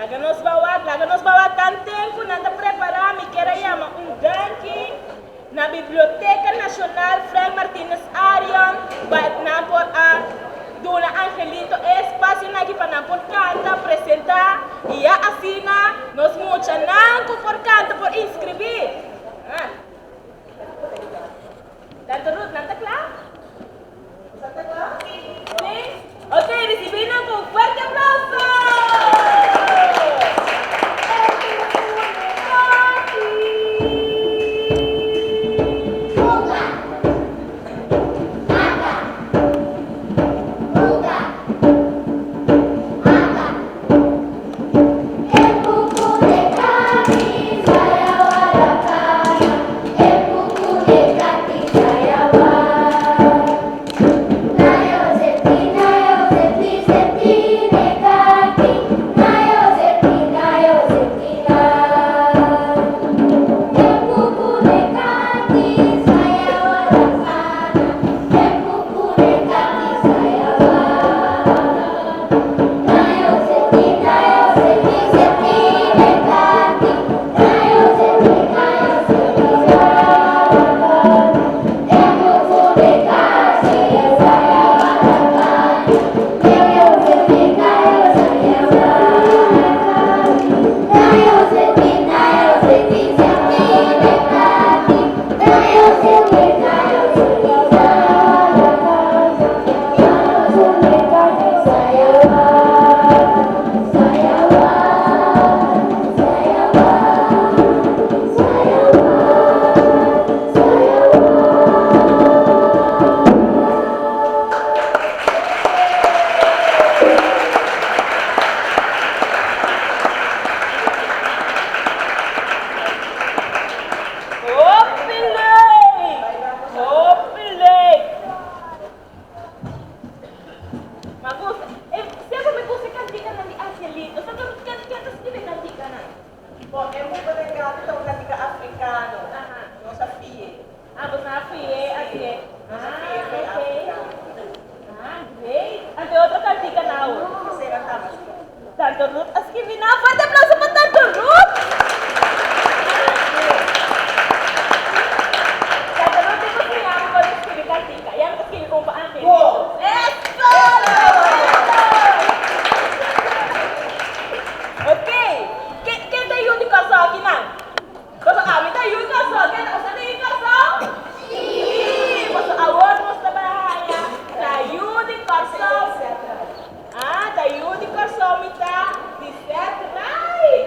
Laga nos bai wak, laga nos bai wak. Tanten ku nan ta prepará, mi kier a yama un danki na Biblioteka Nashonal Frank Martinus Arion pa nan por a duna Angelito e espasionan aki pa nan por kanta, presentá i ya asina nos muchanan ku por kanta por inskribí. Tante Ruth, nan ta kla? Sí? Ok, risibí nan ku un fuerte aplauso! Hopi leuk! Hopi leuk! Ma gusta, e semper mi gusta e kantikanan di Angelito. Sa ken ken ken ta skibi e kantikanan? Bon, e mucha den gati ta un kantika afrikano. Nos a fi'e. Ah, boso a fi'e, así. Nos a fi'e Ah, for ok. Afrika. Ah, great. Anto e otro kantika nan awor? Esei nan tabata skibi. Tanto Ruth a skibi nan. Fuerte aplauso pa Tanto Ruth! Tanto Ruth tin ku siña mi kon skibi kantika. Ya mi ta skibi un pa Angelito. Bo! Eso! Ok, ken ken ta yu di Kòrsou akinan? Pasobra ami ta yu di Kòrsou. Ken ta boso ta yu di Kòrsou? Sí! Pasobra awor nos ta bai haña ta yu di Kòrsou. Ah, ta yu di Kòrsou mi ta di Seth Rai.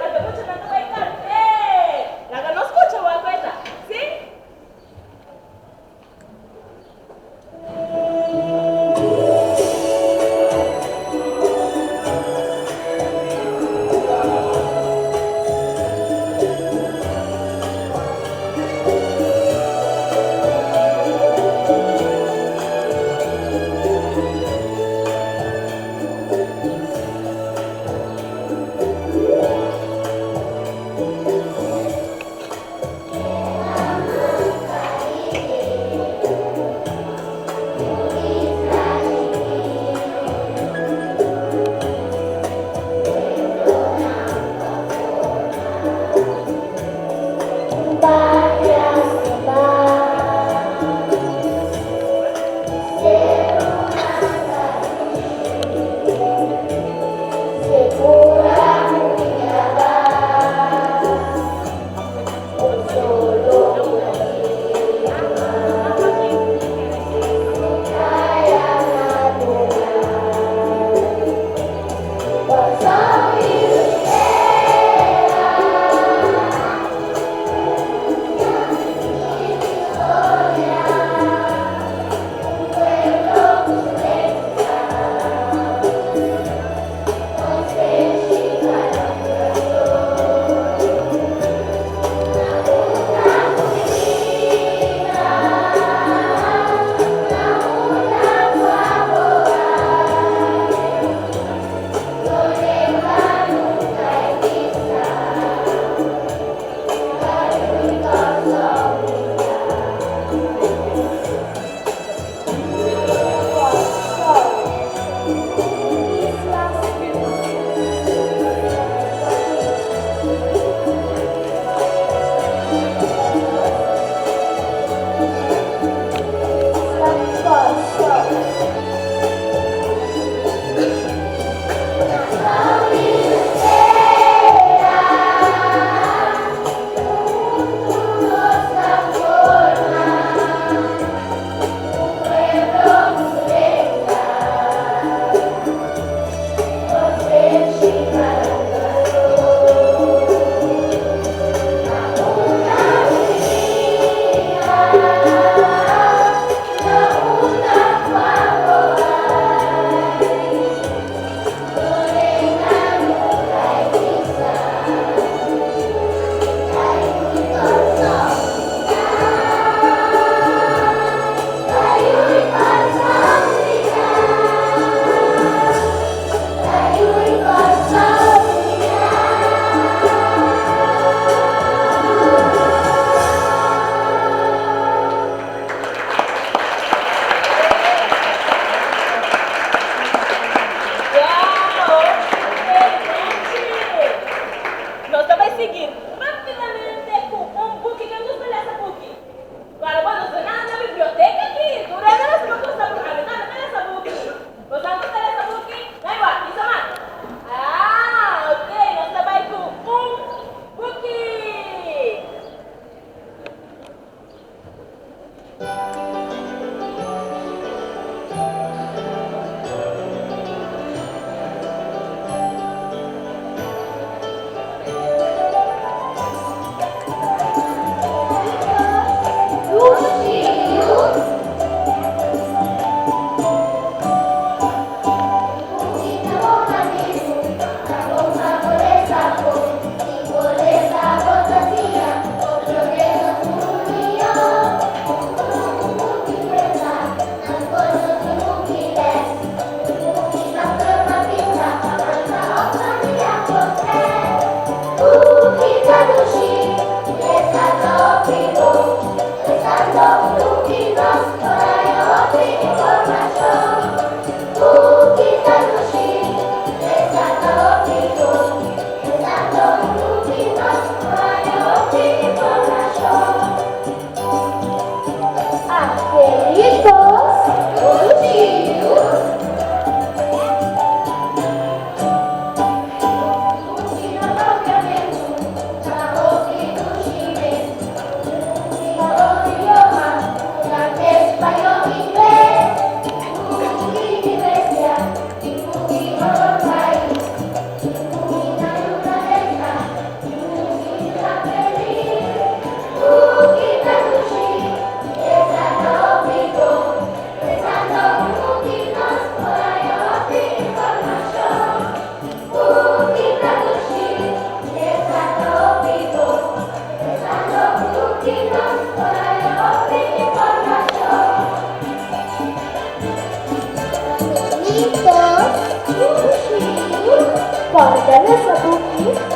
lesa buki?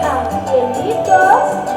Angelitos.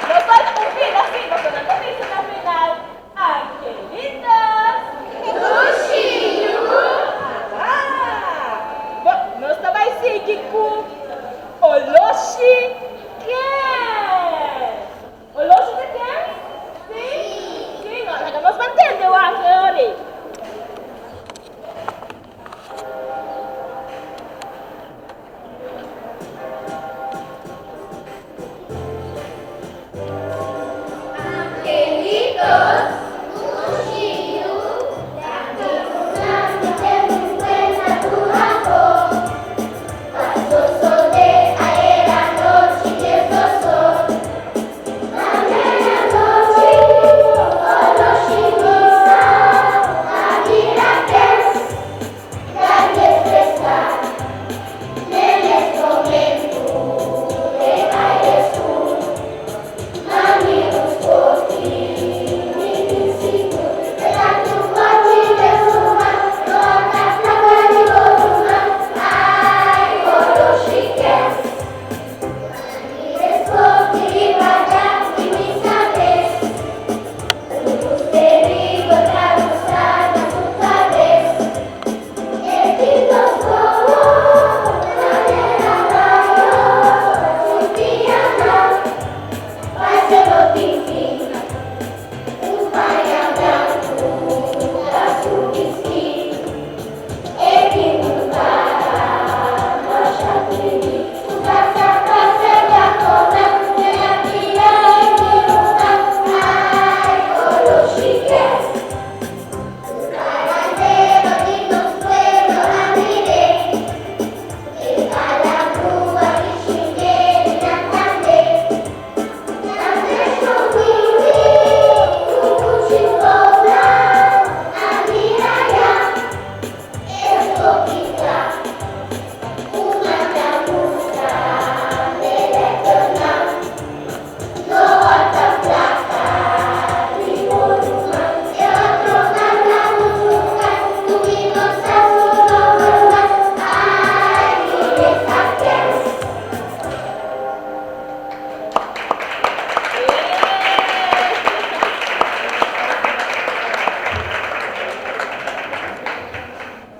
Nos falta un pida, sí, nos no ta bisa na final. Angelitos. Ah, bon, nos ta bai sigui ku Oloshi Kens. Oloshi ta kens? Sí? Sí, no, laga nos ban tende wak ori.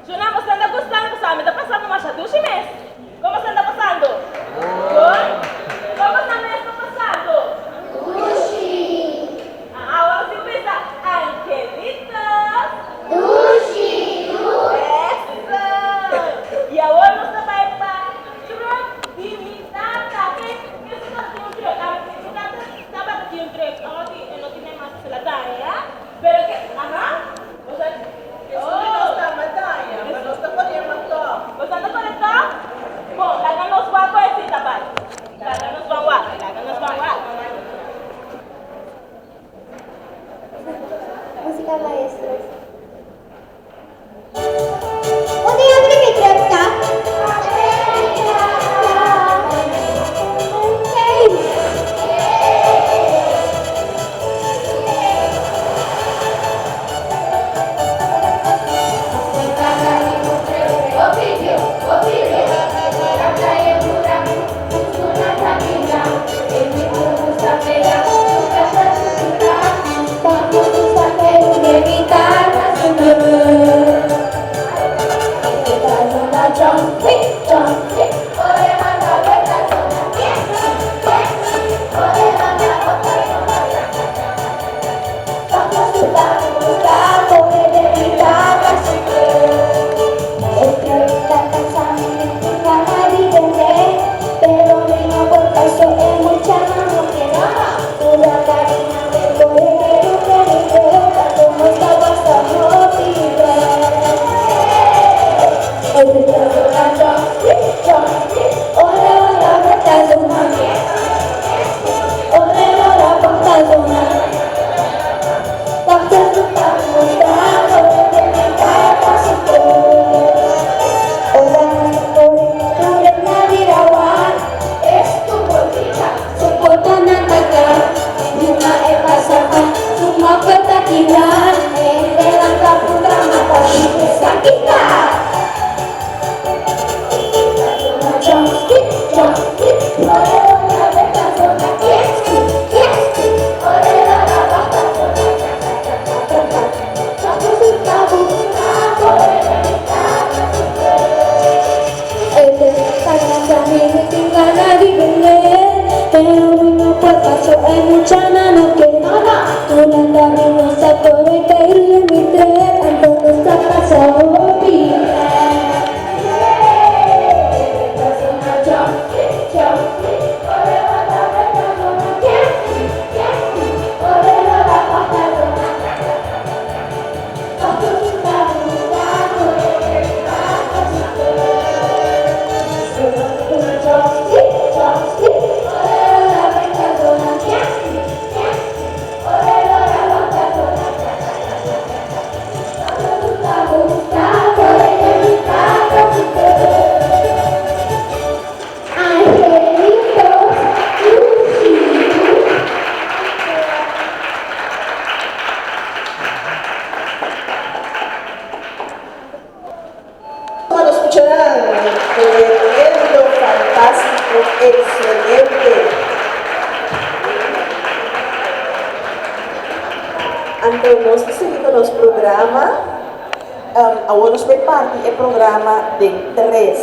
Shona, boso ta gustando? Pasobra mi ta pasando masha dushi mes. Kon boso ta pasando? Bon? Kon boso mes ta pasando? Dushi! Awor si bisa Angelitos. Dushi! Eso! I awor nos ta bai pa truck di mi tata. Ke ke su tata tin un truck? Mi tata tabata tin un truck. Awor ki e no tin mas, se la daña. Pero ke, aha, boso. Esun di nos ta bataya, ma nos ta kore ma tòp. Boso ta kore tòp? muchanan. Tremendo, fantástiko, ekselente. Anto nos ta sigui ku nos programa. Awor nos bai parti e programa den tres.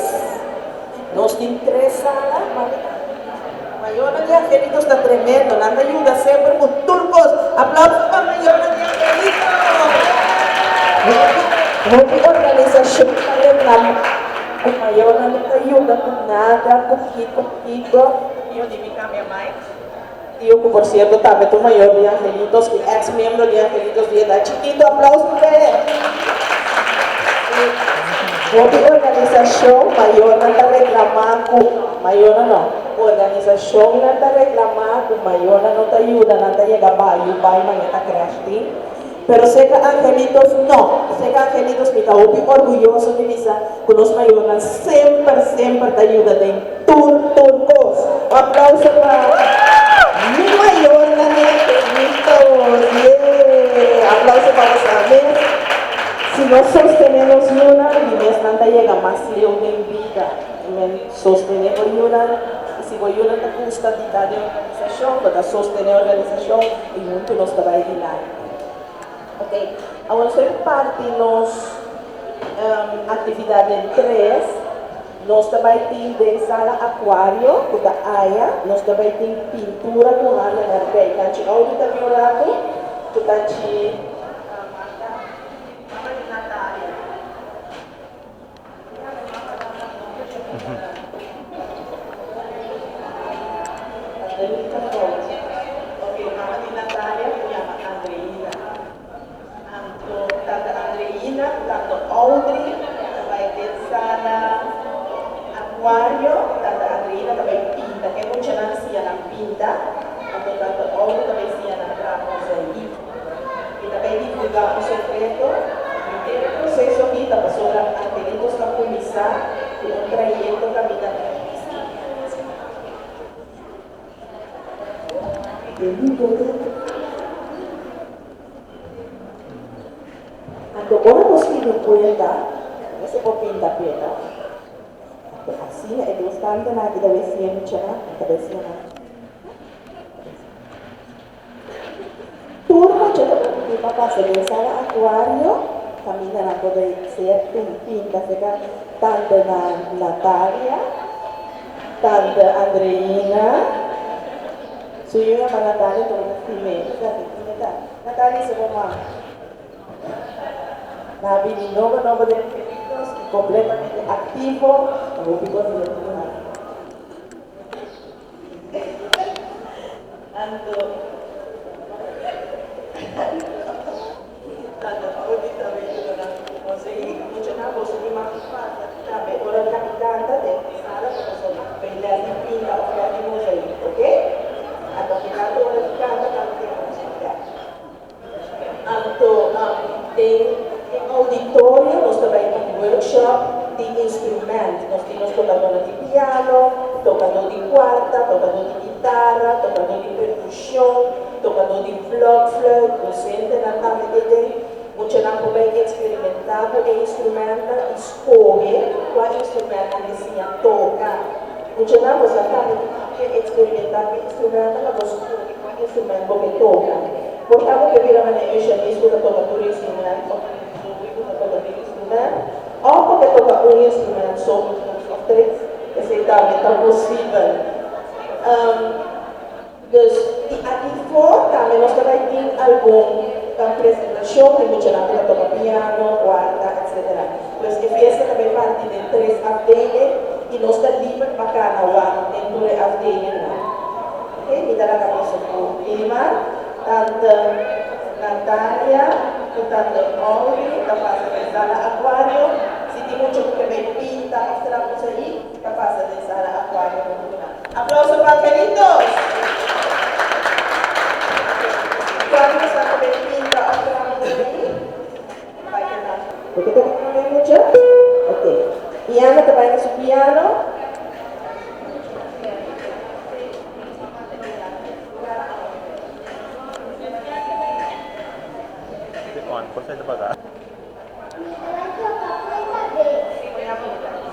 Nos tin tres sala. Mayornan di Angelitos ta tremendo. Nan ta yuda semper ku tur kos. Aplauso pa mayornan di Angelitos! Hopi organisashon ta reklama ku mayornan no ta yuda ku nada, ku kiko, kiko. Tio di mi kambia mic. Tio ku por sierto tambe ta un mayor di Angelitos i eks miembro di Angelitos di edat chikitu. Aplauso p'e! Hopi organisashon mayornan ta reklamá ku mayornan no organisashonnan ta reklamá ku mayornan no ta yuda nan ta yega bayu bai manera ta crash tin pero serka Angelitos no serka Angelitos mi ta hopi orguyoso di bisa ku nos mayornan semper semper ta yuda den tur tur kos un aplauso pa mi mayornan di Angelitos yee aplauso pa boso ames. Si nos sostené nos yunan, di mes nan ta yega mas leu den bida. Men sostené bo yunan, i si bo yunan ta gusta di ta den organisashon, bo ta sostené organisashon i huntu nos ta bai dilanti. Ok, awor nos ta bin parti nos aktividat den tres. Nos ta bai tin den sala akuario ku ta aya, nos ta bai tin pintura ku handa na rei. Tanchi Audi ta bin un ratu ku tanchi. Mama di Natalia. Ok, mama di Natalia ku yama Andreina. Anto tanta Andreina ku tanto Audrey ta bai den sala akuario. Tanta Andreina ta bai pinta. Ke muchanan siña nan pinta. Anto tanta Audrey ta bai siña nan traha mozaik. Mi ta bai divulgá un sekreto. Henter e proseso aki ta pasobra Angelitos ta kuminsá ku un trayekto kaminda Anto ora nos pidi kuenta, mester por pinta p'e, no? Anto asina e dos tantenan aki ta bai siña muchanan, nan ta bai siña nan. Tur mucha ta por pidi pa pasa den sala akuario, kaminda nan por bai sea pinta serka tante Natalia, tante Andreina. Su yu yama Natalia pero ta stim'é. Natalia su mama. Nan a bini nobo nobo den Felitos y completamente activo. Hopi cos di loke cu nan. Anto Tanta Audi tambe yuda nan cu consehi. Muchanan boso tin mas di pasa tambe ora di aki canta den sala pa boso bay les di pinta of les di mozaïek, ok? Anto aki tanto ora di canta canta tin a musica. Anto den e auditorio nos ta bai tin workshop di instrument. Nos tin nos tokadónan di piano, tokadó di kuarta, tokadó di kitara, tokadó di perkushon, tokadó di blokfluit, dosentenan tambe ta den. Muchanan por bai eksperimentá ku e instrumentnan i skohe kua instrument nan ke siña toka. Muchanan bo sa tambe tin ke eksperimentá ku e instrumentnan pa bo skohe kua instrument bo ke toka. Por ta bo ke bira manera Eusjanis ku ta toka tur instrument òf Zoe ku ta toka tur instrument òf bo ke toka un instrument so òf dos òf tres, esei tambe ta posibel. Dus di aki for tambe nos ta bai tin algun presentacion di muchanan cu ta toca piano, cuarta, etc. Dus e fiesta ta bai parti den tres afdeling y nos ta liber pa cana wak den tur e afdelingnan. Ok, mi ta laga boso cu Limar, tante Natalia cu tante Audrey ta pasa den sala Aquario. Si tin mucha cu ke bai pinta of traha cos ayi, ta pasa den sala Aquario hunto cu nan. Aplauso pa Angelitos! Cuanto nos a come pinta of traha por ahí? Bai ke nan. Bo ke toca prome mucha? Ok. Piano ta bai na su piano. On, por ta pasa. Mi ta bai toca cuenta bes.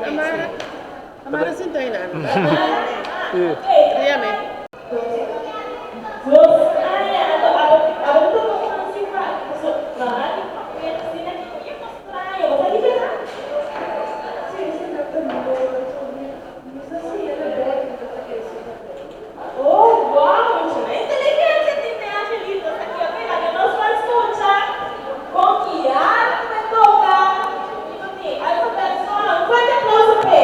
Tamara, Tamara sinta einan. Dos aña anto abo abo ta toca musica paso mama di papia asina ki oye cos straño bo sa di berdad? Oh wow mucho na inteligencia tin den Angelito esaki ok laga nos ban scucha con Kiara ta bay toca kico tin alfabet song un fuerte aplauso p'e.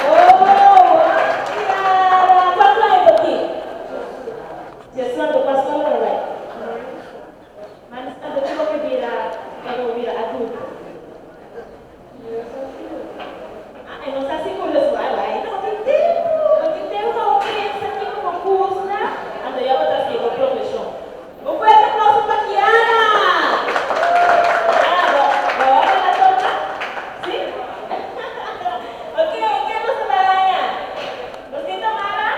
Oh, Kiara! Cuanto aña bo tin? Diesanto, cua scola bo ta bai? Mami sa bo kico ke bira ora bo bira adulto? Ah, e no sa sigur dus wai wai no tin tempu, no tin tempu pa bo pensa kiko bo gusta, anto ya bo ta sigui bo profeshon. Un fuerte aplauso pa Kiara! Ah, bo bo wak el a toka? Si? Ok, ken nos ta bai haña? Nos tin Tamara?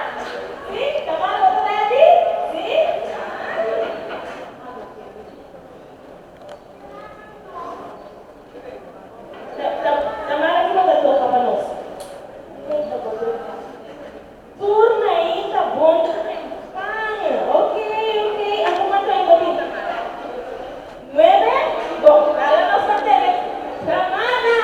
Si? Tamara bo ta ready? Si? Tamara ki bo ta toka pa nos? Tur mainta bon trempan. Ok, ok. Abo cuanto aña bo tin Tamara? Nuebe? Bon, laga nos ta tene Tamara!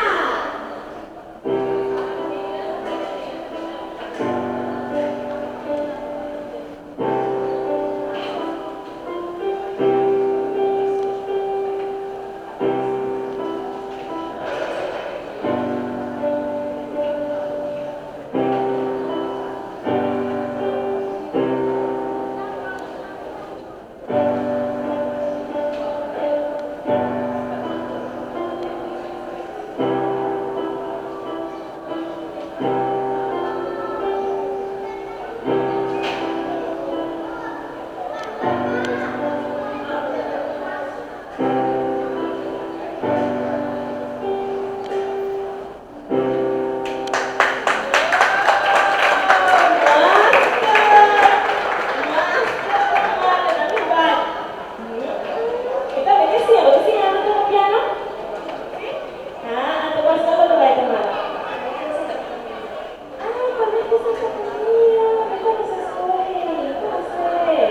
Ah, Colegio Santa Maria, mi conoce escoge, mi conoce.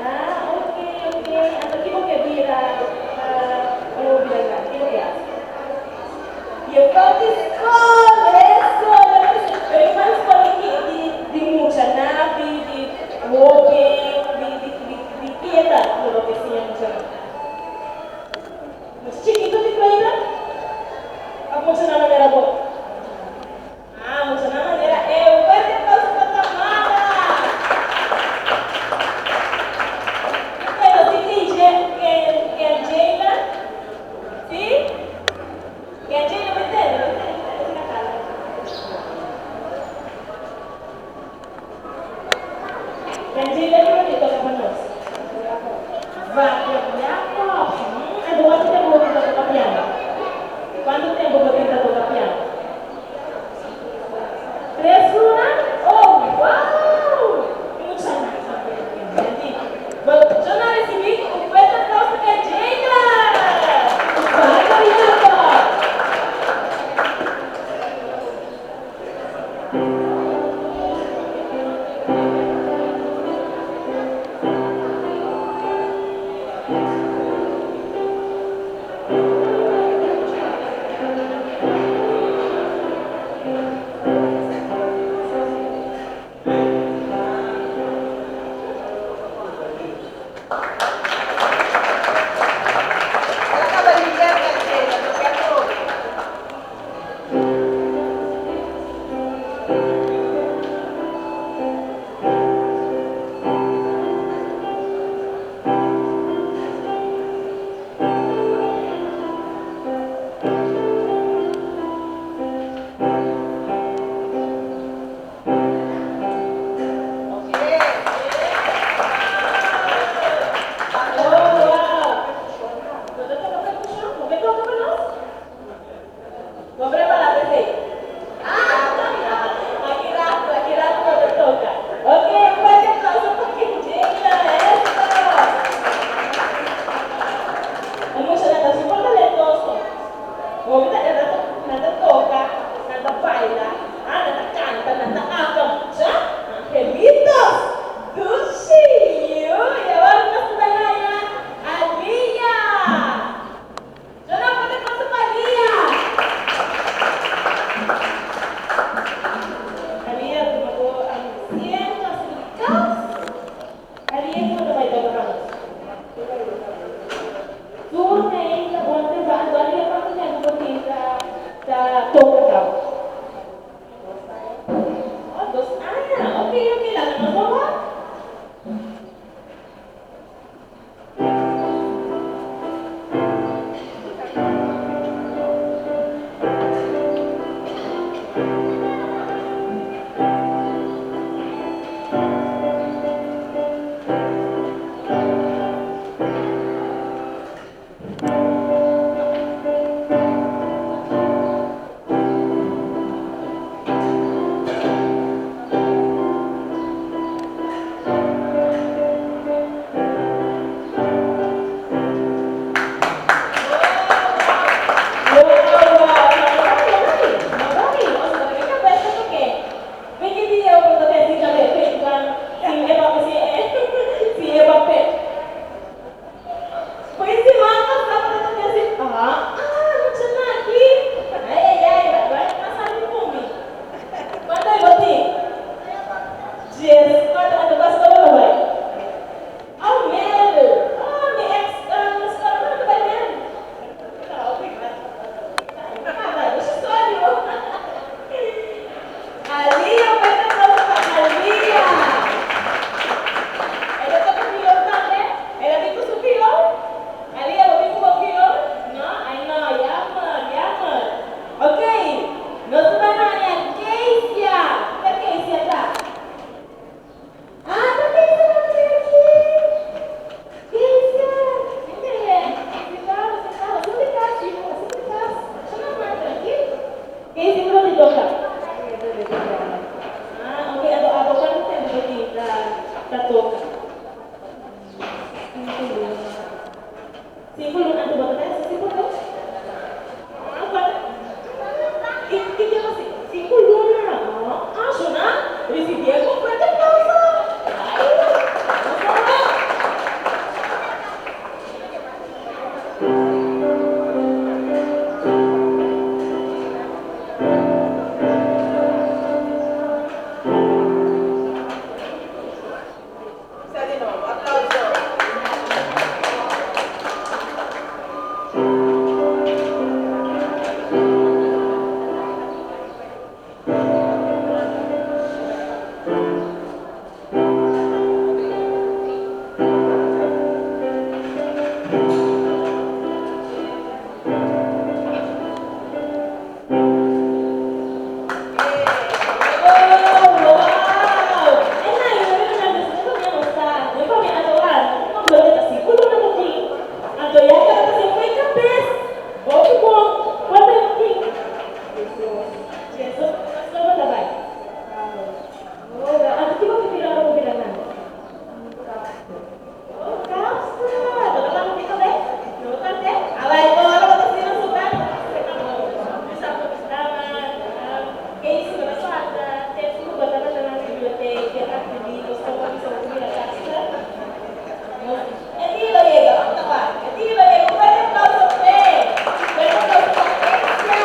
Ah, ok, ok. Anto ki bo ke bira pa ora bo bira grandi? Ki bo ke haci? Juffrouw di scol, eso, pero e man scol di di di mucha nabi, di hoben, di di di di ki edad lo bo ke siña muchanan? Mucha chikito di kleuter? Of muchanan manera bo? Ah, mucha nan manera e. Un fuerte aplauso pa Tamara! Pero si DJ Ken Ken Jayla? Si? Ken Jayla bo entende? Bo entende bo entende si kantando? Ken Jayla ki bo tin toka pa nos? Vaca Jacob. Anto cuanto tempo bo tin ta toca piano? Cuanto tempo bo tin ta toca piano? Tres luna? Oh wow! Mi mucha nan sa di. Bo yo na ricibi un fuerte aplauso pa Jada! Vaca Jacob. plan sin e papia sin e sin e papia. Pues siman pasá bo ta toca si ah ah muchanan aki ay ay ay bai bai mas alto ku mi. Cuanto e bo tin? 14 anto pa scola bo bai? Oh Mel oh mi ex scola bo no ta bai Mel? Alia, un fuerte aplauso pa Alia. El a toca viool tambe. El a bin cu su viool. Alia, bo bin cu bo viool? No? Ay no, jammer, jammer. Ok, nos ta bay haña Keisha. Ta Keisha ta? Ah, ta Keisha ta bin aki. Keisha, entende? Sentado, sentado. Asina di cas, hijo, asina di cas. Asina normal, trankil. Keisha, ku lo di toka? Ah, ok. Anto abo kuantu tempu bo tin ta ta toka? 5 luna. 5 luna, anto bo ta ta hasi 5 dos? Ah, kuantu? Ki ki tempu si? 5 luna. Ah, shona, risibié ku un fuerte aplauso. Ay, nos ta wak. Sa di nobo. Aplauso. Oh, wow! E na, yo no no no sa. No pa mi ato ah, no lo ta 5 luna ta tin. Anto ya ka ta sin foi cabes. Hopi bon. Cuanto e tin? 12. Mas lo ta bai. Oh, anto kico bo ke bira ora bo bira grandi? Oh, kapster. Bo ta kanta piko be? No kante? Alay ko, ora bo ta sino super. Bisa ko dama, Casey, bo ta falta tempo ku bo tabata na biblioteka, aprendí, nos ta bisa bo bira kapster. E dia lo yega, vamos tapar. E dia lo yega. Un fuerte aplauso p'e. Fuerte aplauso pa Kesia.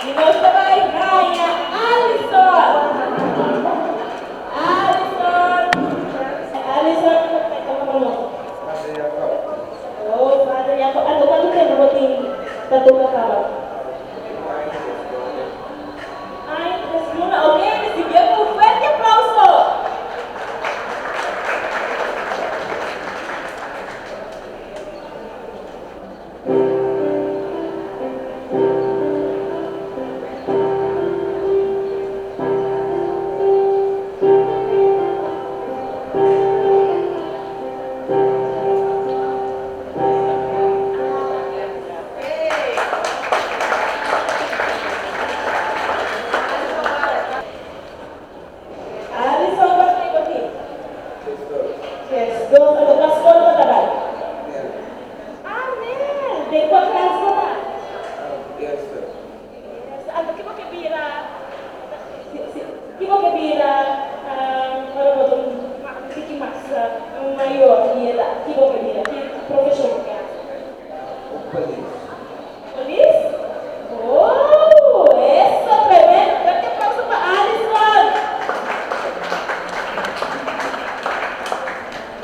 Y nos ta bai haña Alison. Alison. Alison, kon ta nos? Oh, Father Jacob. Anto kuantu tempu bo tin ta toka kaba? Ay, 3 luna. Ok, risibié ku un fuerte aplauso. Alison, kuantu tempu bo tin? 12. Anto pa skol bo ta bai? Amen. Den kua klas bo ta? Anto ki bo ke bira? Ki bo ke bira ora bo ta un tiki mas mayor di edat? Ki bo ke bira? Ki profeshon bo ke hasi? Polis? Oh, eso tremendo. Fuerte aplauso pa Alison.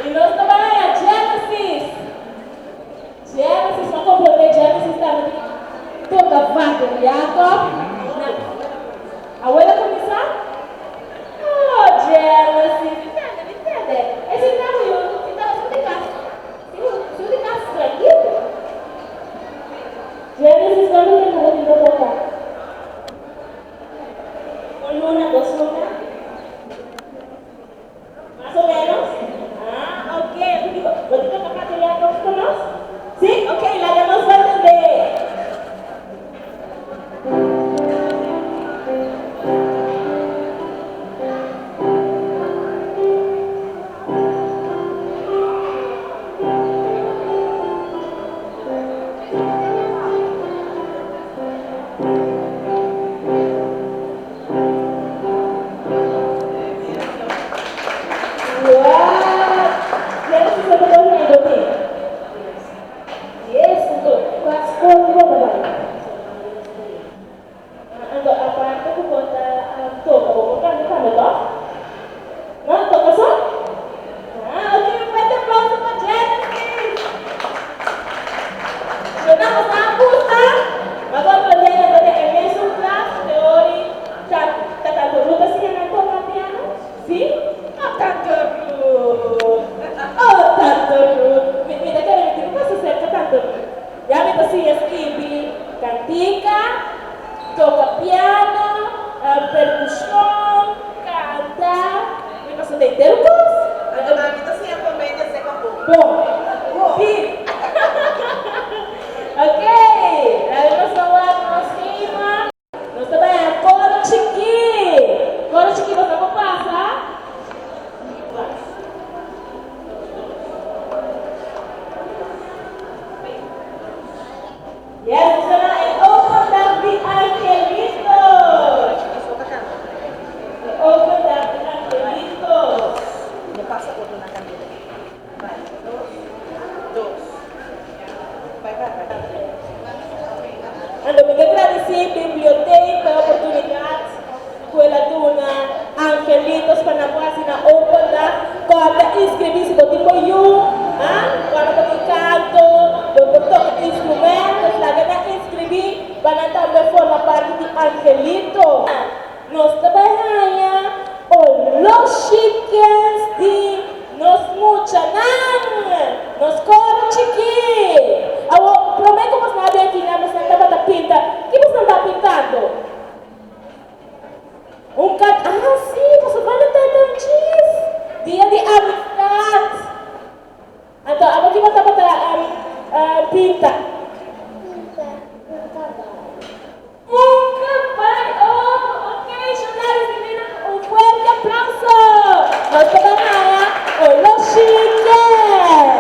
Y nos ta bai haña Genesis. Genesis, m'a komprondé Genesis tambe tin toka Vader Jacob. Na, abuela kuminsá? Oh, Genesis, mi tende, mi tende. Esei ta yu, si ta su di kas, si su di kas trankil. Genesis, kuantu tempu bo tin ta toka? 1 luna, 2 luna? Mas o menos? Ah, ok. Bo tin toka Vader Jacob ku nos? Sí? Ok, laga nos bai tende. pa nan por hasi nan open dag. Kòrda inskribí si bo tin bo yu, ah, kòrda bo tin kanto, bo por toka instrumento, pues laga nan inskribí pa nan tambe forma parti di Angelito. Nos ta bai haña oloshi kens di nos muchanan, nos koro chikí. Awor, promé ku bosnan a bin aki nan, bosnan tabata pinta. Ki bosnan ta pintando? Un kat. Ah, sí, boso Valentijn ta un chis. Dia di amistat. Anto, abo ki bo tabata pinta? Pinta un kabai. Un kabai! Oh, ok, Shona ricibi nan cu un fuerte aplauso. Nos ta ban haya Oloshi Ken.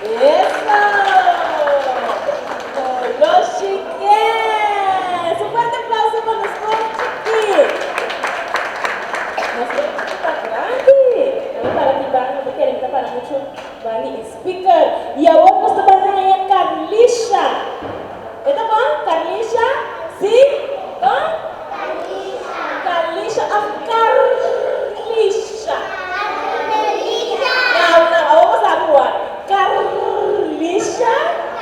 Eso! Oloshi Kes! Un fuerte aplauso pa nos coro chikí! Nos coro chikí ta grandi! Nan a para aki banda, bo kere mi ta para mucho banda di e speaker. Y awor nos ta bay haña Carlisha. E ta bon? Carlisha? Si? Con? Carlisha. Carlisha of Carlisha? Carlisha. Nou, nou, awor bo sa ku wak. Carlisha?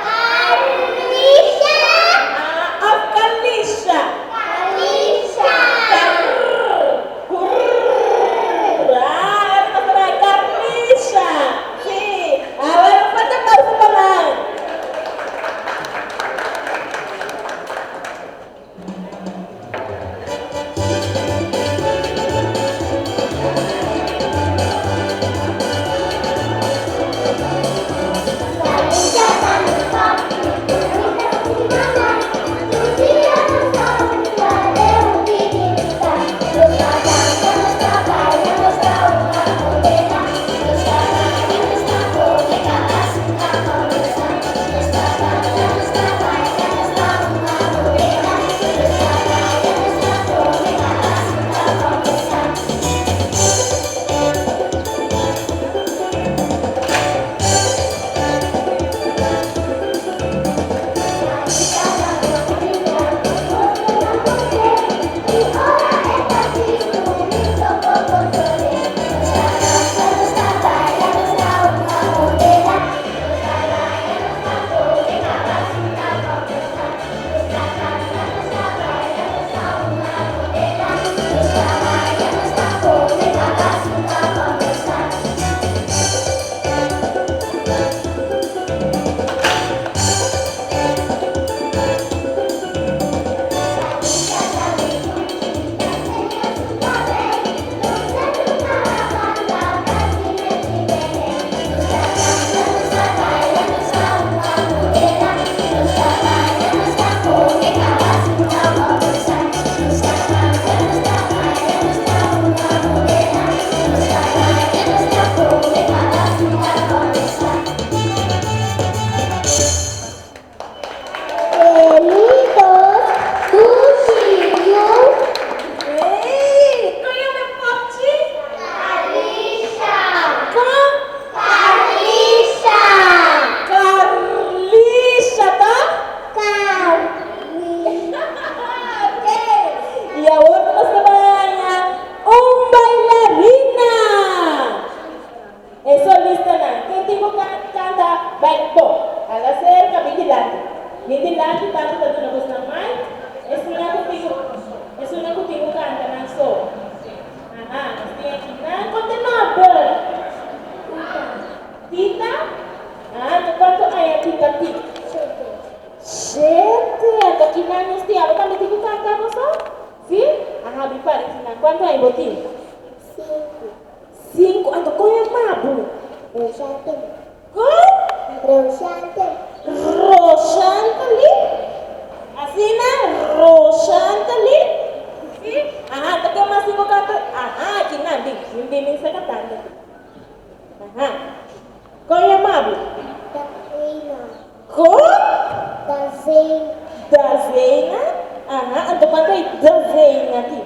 Carlisha. Ah, of Carlisha? Carlisha. Car, kurr. Ah, awor nos ta bai Carlisha. Si. Awor un fuerte aplauso pa nan. tin ku kanta bai bo. Hala serka bin dilanti. Bin dilanti tantu ta duna bos nan mic. Esunnan ku tin ku esunnan ku tin ku kanta nan so. Aha, nos tin aki nan. Kon ta nòmber? Tita. Ah, anto kuantu aña Tita tin? Shete. Shete. Anto kinan nos tin? Abo tambe tin ku kanta boso? Si? Aha, bin para kinan. Kuantu aña bo tin? Sinku. Sinku. Anto kon e mabu? Roshante. Kon? Roshante. Roshantali? Asina? Roshantali? Si? Aha, anto ken mas tin ku kanta? Aha, kinan. Bin, bin, bin, bin saka tanda. Aha. Kon yama bo? Dazeina. Kon? Dazeina. Dazeina? Aha, anto kuantu ei Dazeina tin?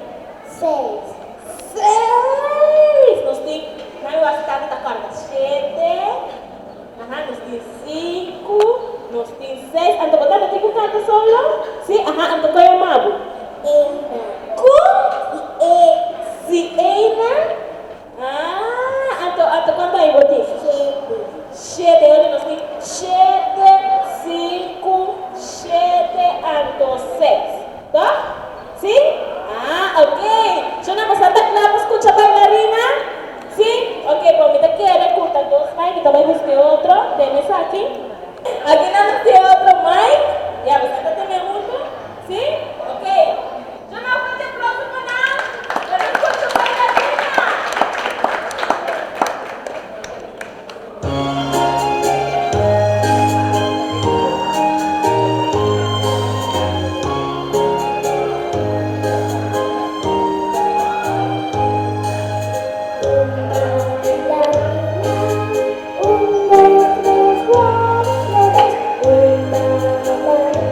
Seis. Seis! Nos tin, nan wak tata ta kòrda shete, aha, nos tin sinku, nos tin seis, anto bo tata tin ku kanta solo? Si? Aha, anto kon yama bo? Eina. Kon? Si e. Si Eina? Ah, anto, anto cuanto aña bo tin? Shete. Shete, oye nos tin shete, sinku, shete, anto seis. Toch? Si? Ah, ok. Shona, bo sa ta kla pa skucha bailarina? Si? Ok, bon, mi ta kere ku ta dos mic, mi ta bai buska e otro. Tene esaki. Aki nan nos tin e otro mic. Ya, bo sa ta tene huntu? Si? Ok. Shona, fuerte aplauso pa nan. Pa nos skucha bailarina. Un bailarina, un, dos, tres, cuatro, dos. Un bailarina,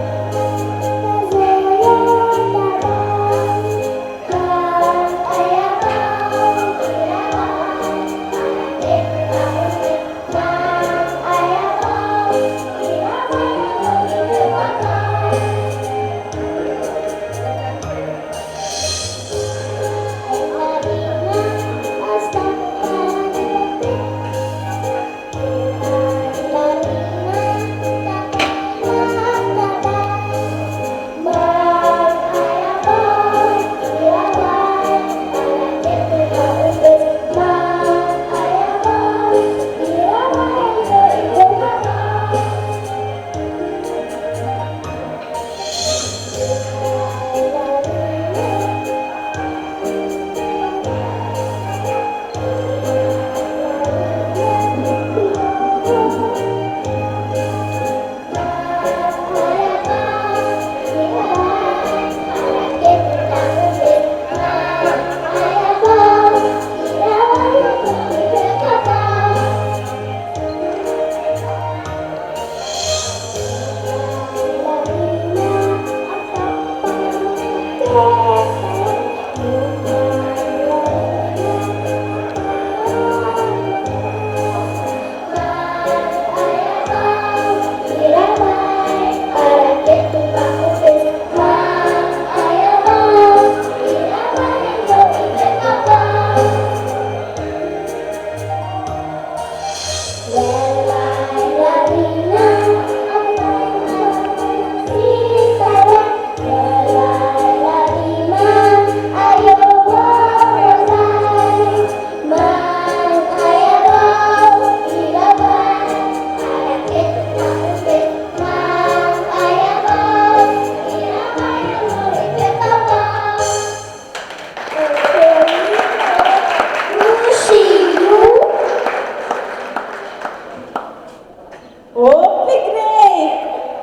Hopi great!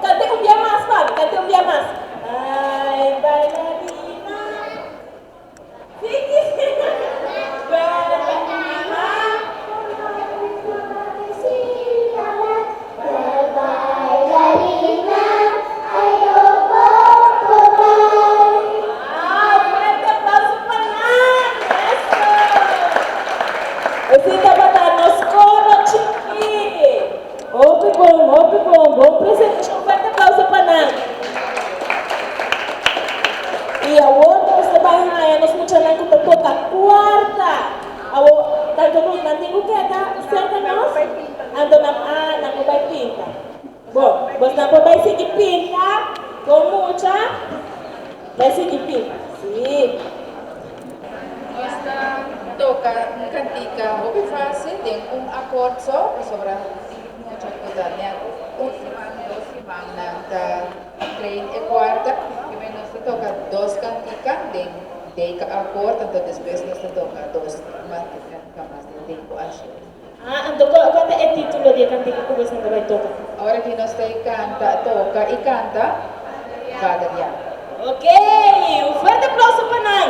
Cante un bia mas pa mi, cante un bia mas. Ay, bailarina. Siki. Bailarina. Ah, fuerte aplauso pa nan. Eso. Esei tabata nos coro chikí. Hopi bon, hopi bon. Bon presentacion. Fuerte aplauso pa nan. I awor nos ta bai haña nos muchanan ku ta toka kuarta. Awor, tanto Ruth nan tin ku keda serka nos, anto Klein e kuarta, i men nos ta toka dos kantika den D akkoord, anto despues nos ta toka dos kantika mas den D ku A shete. Ah, anto kua kua ta e título di e kantika ku boso ta bai toka? Ora ki nos ta kanta, toka i kanta, Vader Jacob. Ok, un fuerte aplauso pa nan!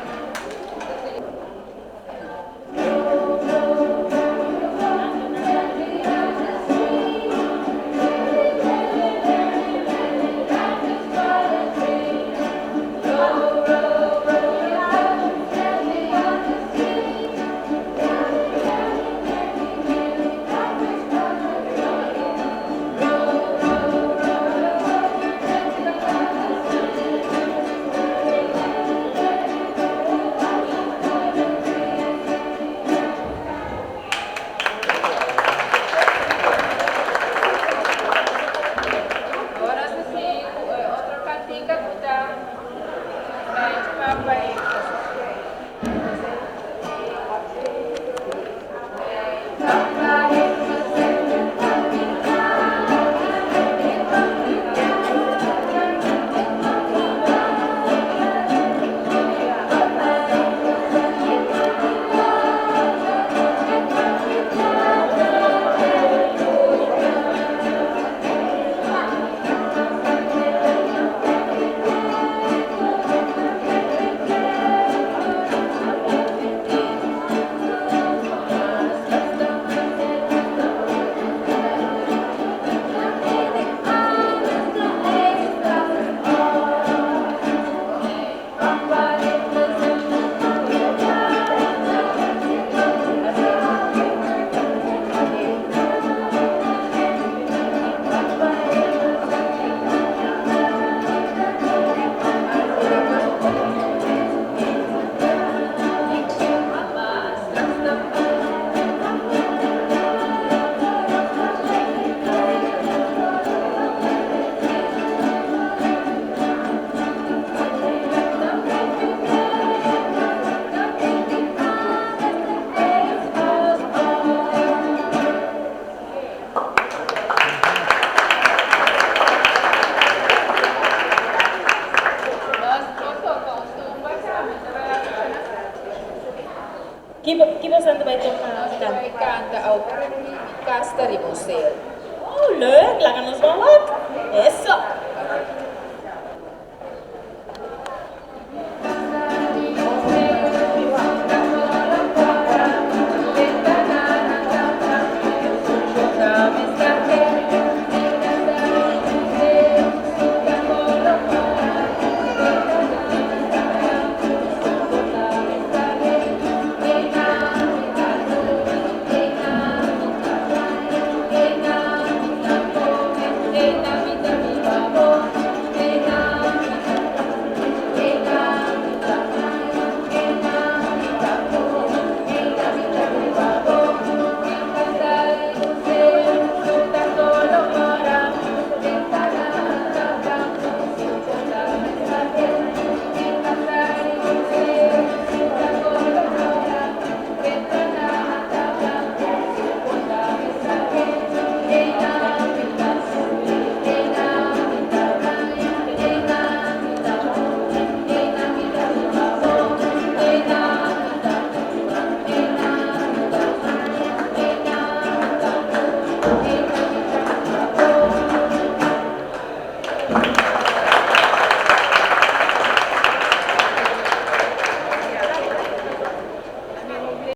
Un, dos, tres. Awor nos ta sigui ku e otro kantika ku ta Mijn papa heeft gezegd. Nos por toca un tumba tambe, ta verdad muchanan? Ki ki boso ta bai toca Nos ta canta? bai canta Awor mi mi cas ta riba un cel. Oh, leuk! Laga nos ban wak. Eso!